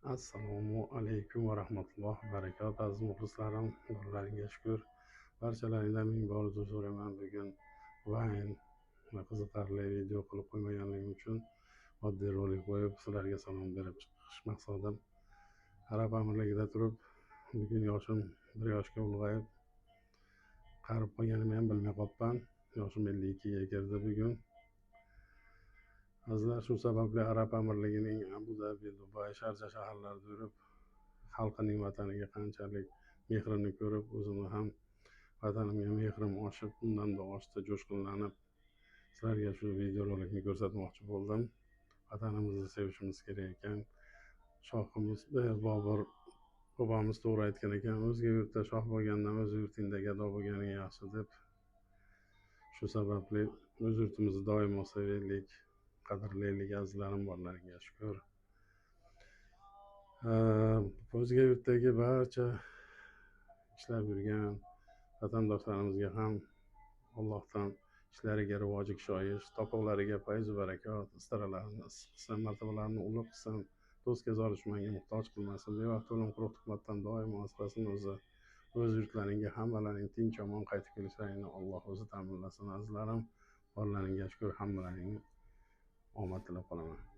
Assalomu alaykum va rahmatullohi va barakatuh. Aziz muxlislarim, Allohga shukur. Barchalaringdan ming bor uzr so'rayman. Bugun vayn va qiziqarli video qilib qo'ymaganligim uchun oddiy rolik qo'yib, sizlarga salom berib chiqish maqsadim. Arab amirligida turib, bugun yoshim bir yoshga ulg'ayib, qarib qolganimni ham bilmay qolibman. Yoshim 52 ga kirdi bugun. Azizlar, shu sababli Arab Amirligining Abu Dabi, Dubay, Sharja shaharlarida yurib, xalqining vataniga qanchalik mehrini ko'rib, o'zimni ham vatanimga mehrim oshib, undanda oshdi, jo'shqinlanib, sizlarga shu videorolikni ko'rsatmoqchi bo'ldim. Vatanimizni sevishimiz kerak ekan. Shohimiz Bobur bobomiz to'g'ri aytgan ekan, o'zga yurtda shoh bo'lgandan o'z yurtingda gado bo'lganing yaxshi deb. Shu sababli o'z yurtimizni doimo sevaylik, qadrlaylik, azizlarim, borlaringga shukur. O'zga yurtdagi barcha ishlab yurgan vatandoshlarimizga ham Allohdan ishlariga rivoji kushoyish, topiqlariga fayzu barakot, istaralarini issiq qilsin, martabalarini ulug' qilsin, do'stga zor, dushmanga muhtoj qilmasin, bevaqt o'lim, quruq tuhmatdan doimo asrasin o'zi. O'z yurtlaringga hammalaring tinch omon qaytib kelishlaringni Alloh o'zi ta'minlasin, azizlarim. Borlaringga shukur, hammalaringni omad tilab qolaman.